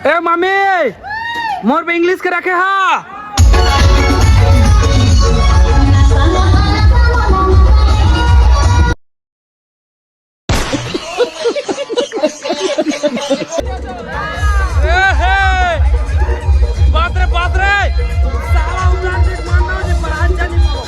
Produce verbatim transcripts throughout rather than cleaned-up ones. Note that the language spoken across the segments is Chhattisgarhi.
ए मामी, मोर बर इंग्लिश के रखे हा। ए हे! बाप रे, बाप रे! साला उतार दे, मारना हो जे, पर आज जाने पाओ।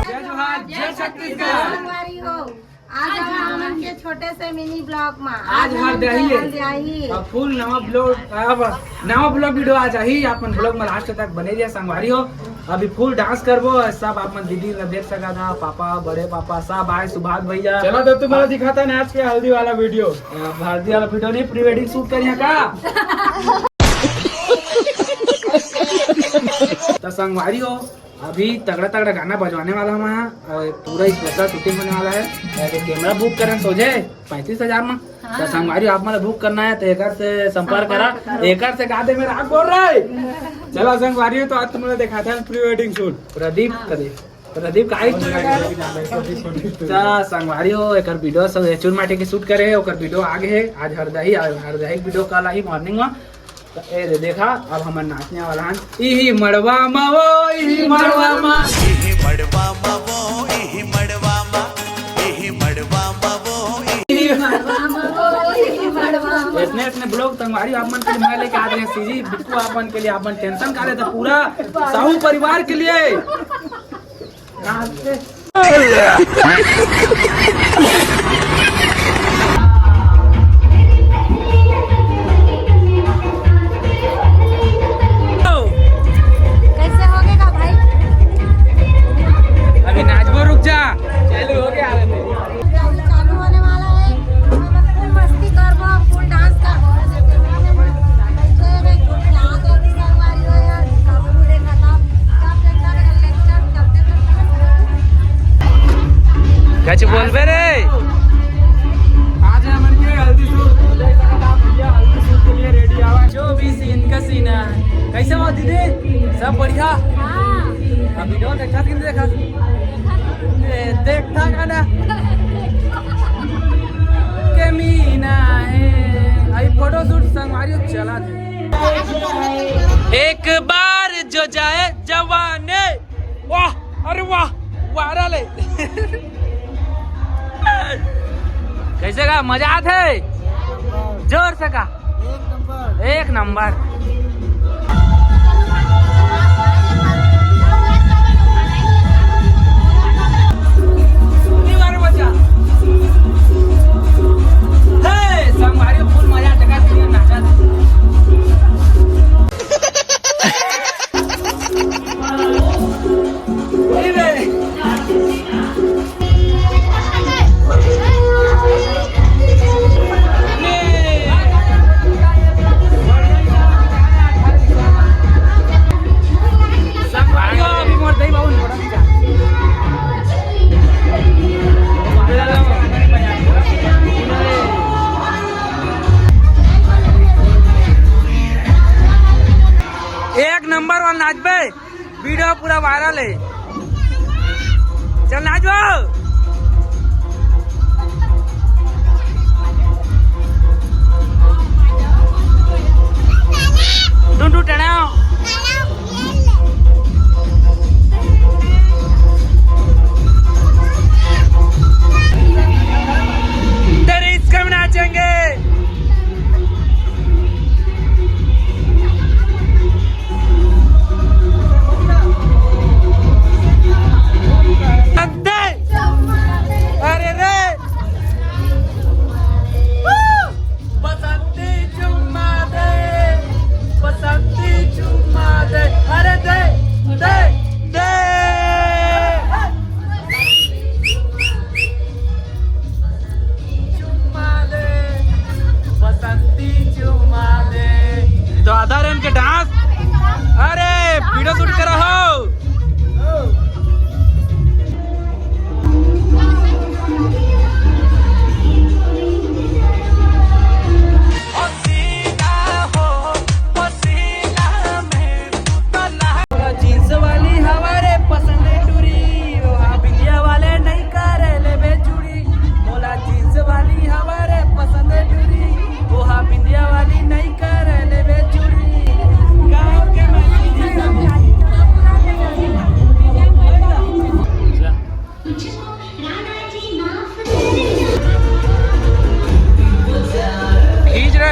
जय जोहार, जय छत्तीसगढ़। आज हमन के छोटे से मिनी ब्लॉग में आज हर दही है। हर दही। अब फुल नवा ब्लॉग, अब नवा ब्लॉग वीडियो आ जाही। आप मन ब्लॉग में लास्ट तक बने रहिए संगवारी हो। अभी फुल डांस करबो, सब आप मन दीदी ला देख सका था, पापा, बड़े पापा सब आए, सुभाष भैया। चला तो तुम्हारा दिखाता नाच के हल्दी वाला वीडियो। अब हल्दी वाला वीडियो नहीं, प्री वेडिंग शूट करिए का? तो संगवारी हो, अभी तगड़ा तगड़ा गाना बजवाने वाला हूँ मैं, और पूरा स्पेशल शूटिंग होने वाला है। अरे कैमरा बुक करन सोझे पैंतीस हजार में। हाँ। तो संगवारी आप मतलब बुक करना है तो एकर से संपर्क करा। एकर से गा दे मेरा आग बोल रहा है। चला संगवारी हो, तो आज तुमने देखा था प्री वेडिंग शूट। प्रदीप हाँ। कदे प्रदीप का आई। तो संगवारी हो, एकर वीडियो सब चुन माटी के शूट करे है, ओकर वीडियो आगे है। आज हरदही, आज हरदही वीडियो कल आई मॉर्निंग में। तो ए दे देखा, अब हमन नाचने वाला हन। इही मड़वा मा वो, इही मड़वा मा। इही मड़वा मा वो, इही मड़वा मा, इही मड़वा मा वो, इही इतने, इतने ब्लॉग संगवारी आप मन के लिए मैं लेके आ रहे हैं सीजी बिल्कुल आप मन के लिए। आप मन टेंशन का लेता पूरा साहू परिवार के लिए। कैसे होगेगा भाई? अभी नाचबो, रुक जा। चालू हो गया। चालू होने वाला है। हम फुल मस्ती करबो, फुल डांस करबो। कछु बोलबे रे। आज हमन के हल्दी शूट, हल्दी शूट के लिए रेडी आवा। जो भी सीन का सीन है, कैसे हो दीदी? सब बढ़िया? हाँ। अब वीडियो देखा कि नहीं देखा? ए, देखा का ना? के मीना है। आई फोटो शूट संगवारी चला दे। एक बार जो जाए जवाने। वाह, अरे वाह, वायरल है। कैसे का मजा आत है? जोर से का। एक नंबर। एक नंबर वन नाचबे। वीडियो पूरा वायरल है। चल नाचो। टुंटू टणाओ। तेरे इसका भी नाचेंगे।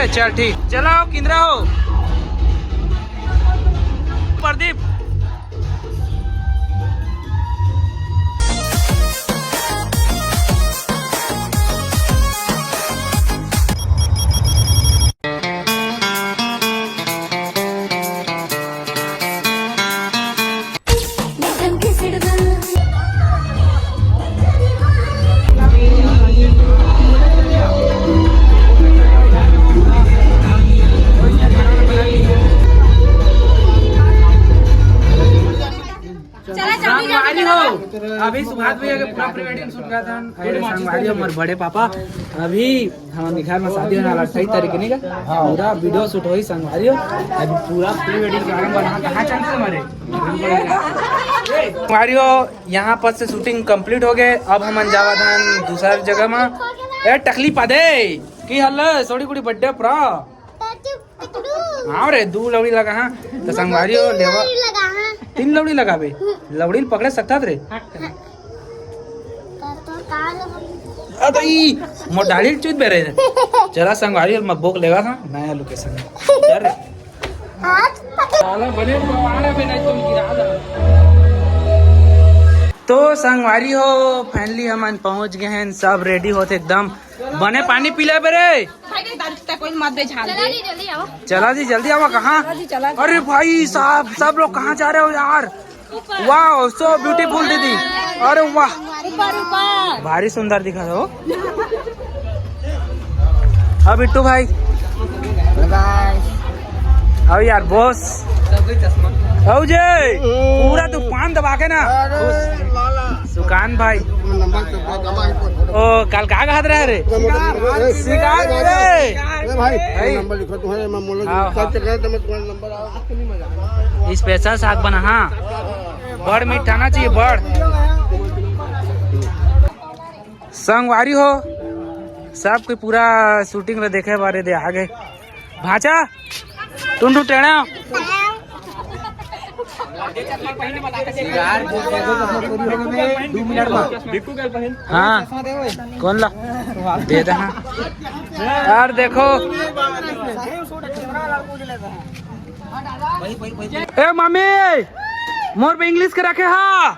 चल ठीक, चलाओ किंदरा हो प्रदीप। संगवारी हो, अभी सुभाष भैया के पूरा प्री वेडिंग शूट करत हन। अरे संगवारी हो, हमर बड़े पापा, अभी हमन के घर में शादी होने वाला अट्ठाईस तारीख के, नहीं का? हाँ। पूरा वीडियो शूट होई संगवारी हो। अभी पूरा प्री वेडिंग के आरंभ बना, कहाँ चलते हमारे? संगवारी हो, यहाँ पर से शूटिंग कंप्लीट हो गए। अब हमन जावत हन दूसर जगह में। ए टकली पादे, की हाल है? सोड़ी कुड़ी बर्थडे पूरा। हाँ रे, दू लौड़ी लगा हाँ। तो संगवारी हो, लेवा। तीन लौड़ी लगाबे। लौड़ी ल पकड़े सकता रे। अरे ई मोर दाढ़ी चुत बे रे। चला संगवारी हो, मैं बोक लेगा था नया लोकेशन। चल रे। साला बने मारा बे, नहीं तो गिरा दे। तो संगवारी हो, फाइनली हमन पहुंच गए हैं, सब रेडी होते एकदम। बने पानी पी ले बे रे। भाई, नहीं, दारू पीता कोई मत दे, झाल चला दे। जी, जल्दी आओ। चला जी, जल्दी आओ। कहाँ? चला जी, चला जी। अरे भाई साहब, सब लोग कहाँ जा रहे हो यार? ऊपर। वाह, so beautiful दीदी। अरे वाह। ऊपर, ऊपर। भारी सुंदर दिखा हो। अब बिट्टू भाई। बाय। अब यार बॉस। औ जे, पूरा तू पान दबा के ना। अरे लाला। सुकान भाई। नंबर तो पूरा दबा के ओ, कल का कहत रहे रे? नंबर तो पूरा, ए, शिकार ए, रे। ए भाई, भाई। नंबर लिखो तुम्हारे, मैं बोलो, हाँ, कल हाँ। तक है तो मैं तुम्हारा नंबर आओ। स्पेशल साग बना, हाँ। बड़ मीठा ना चाहिए, बड़। संगवारी हो, सब कोई पूरा शूटिंग ला देखे बारे दे आ गए। भांचा, टुंडू टेढ़ा। हाँ, कौन ला? दे दे हाँ। यार देखो। ए मम्मी, मोर पे इंग्लिश के रखे हा।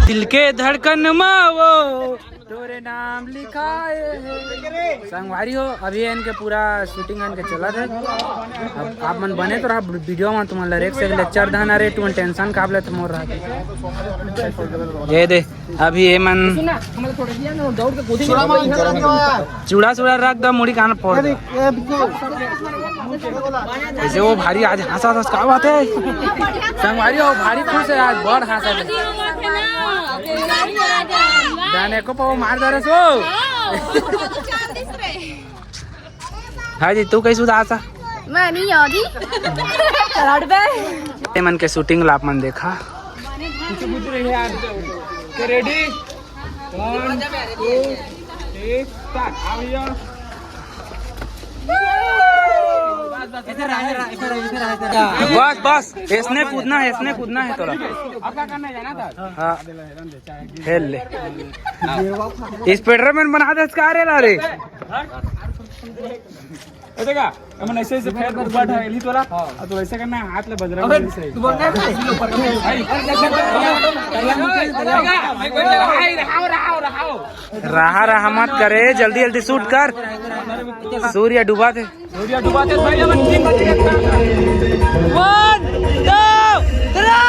दिल के धड़कन मा वो तोरे नाम लिखाए हे। संगवारी हो, अभी इनके पूरा शूटिंग इनके चलत हे। अब आप मन बने तो रहा वीडियो में, तुमन ला रेख से लेक्चर धन, अरे तुमन टेंशन काब लेत मोर रहा। ये दे, अभी ये मन चूड़ा सूड़ा रख दो, मुड़ी कान फोड़ दे। ऐसे वो भारी आज हंसा था, का बात है? संगवारी हो, भारी खुश है आज, बड़ हंसा था। जाने को पाओ मार दे रहे सो। हाँ जी, तू कैसे उदास है? मैं नहीं आ रही। चलाड़ बे। ये मन के शूटिंग ला आप मन देखा। पीछे कूद रही है यार। तो ready? One, two, three, start। आ भैया। बस, बस, इसने कूदना है, इसने कूदना है थोड़ा। अब क्या करना है, जाना था? हाँ, खेल ले। स्पाइडरमैन बना दे इसका, अरे ला रे। ए देखा, हमन ऐसे ऐसे पैर ऊपर उठा एली तोला, हां। और तो ऐसे करना है, हाथ ले बजरंग बली से। तू बोल रहा है? भाई, रहाओ, रहाओ, रहाओ। रहा, रहा मत करे, जल्दी, जल्दी शूट कर। सूर्य डूबा थे। सूर्य डूबा थे भाई, हमन तीन बजे। One, two, three।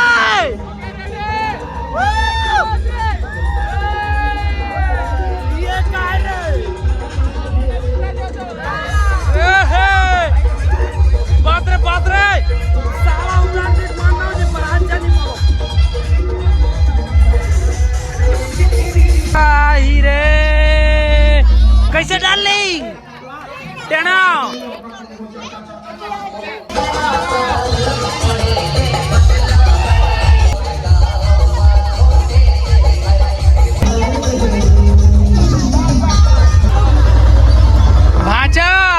बाप रे, बाप रे। साला उमरान से मारना हो, जे महाराज जानी पाओ। आई रे, कैसे डार्लिंग? टेढ़ा। चल।